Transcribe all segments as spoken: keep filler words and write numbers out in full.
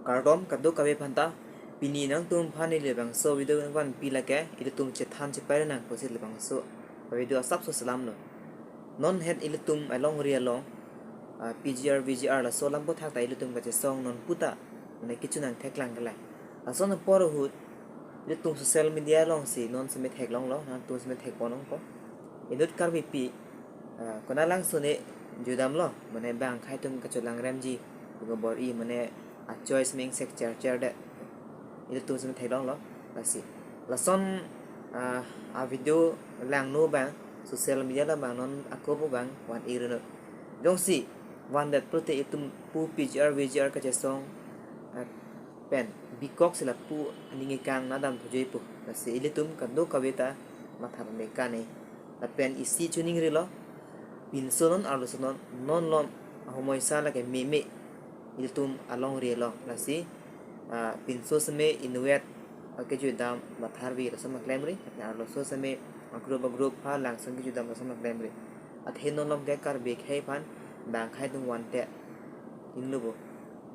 Kardom kadokave aphanta, pini nangtum aphan ili labangso video vanpi lake, ilitum chethan chepai nang pusi labangso video asapso selam lo. Non het ilitum alongri along, ah, P G R, V G R laso alam aphuthak ta ilitum kachesong non puta, mane kechun nangthek lang kelai. Lason apor ahut, ilitum social media alongsi non seme theklonglo, nangtum seme thekpon longpo. Inut Karbipi, ah, konat langsun-e judamlo, mane bang akhei atum kacholangremji, pu kabor-i, mane a-choice meng sek cher cher det. Ilitum seme theklonglo, lasi. Lason, ah, a-video langno abang, social media labang non ako pu abang van-i rino. Jongsi, vandet pulote itum pu P G R, V G R kachesong, ah, pen, bikok si lapu aning ikang nadam thujuipo. Lasi ilitum kadokave ta matha meka ne. Lapen isi chuning rilo, pinso non arloso non, non lom ahomoisa lake meme ilitum alongri along. Lasi, ah, pinso seme inutvet, ah, kejudam matharvi lason ma klemri, lapen arloso seme, ah, group, ah, group aphan langsun kejudam lason ma klemri. Athe non lom ke Karbi akhei aphan bang akhei atum vandet. Inlo bo.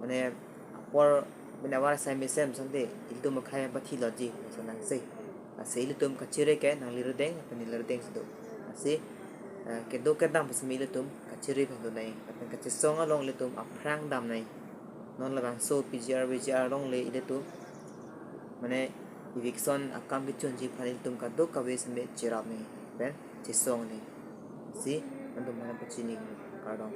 Mane apor mane avar sai mesen sante ilitum akhei apathiloji, lason nangse. Lasi ilitum kachere ke nangli ardeng, lapen neli ardeng si do. Lasi, eh, kedo kedam pu seme ilitum kachere pen do nai, lapen kachesong along ilitum aphrang dam nai. Non labangso P G R, V G R along le ilitum, mane eviction akam kechunji aphan ilitum kadokave seme cherap nai, pen chesong nai. Lasi, nangtum aphan pachini, kardom.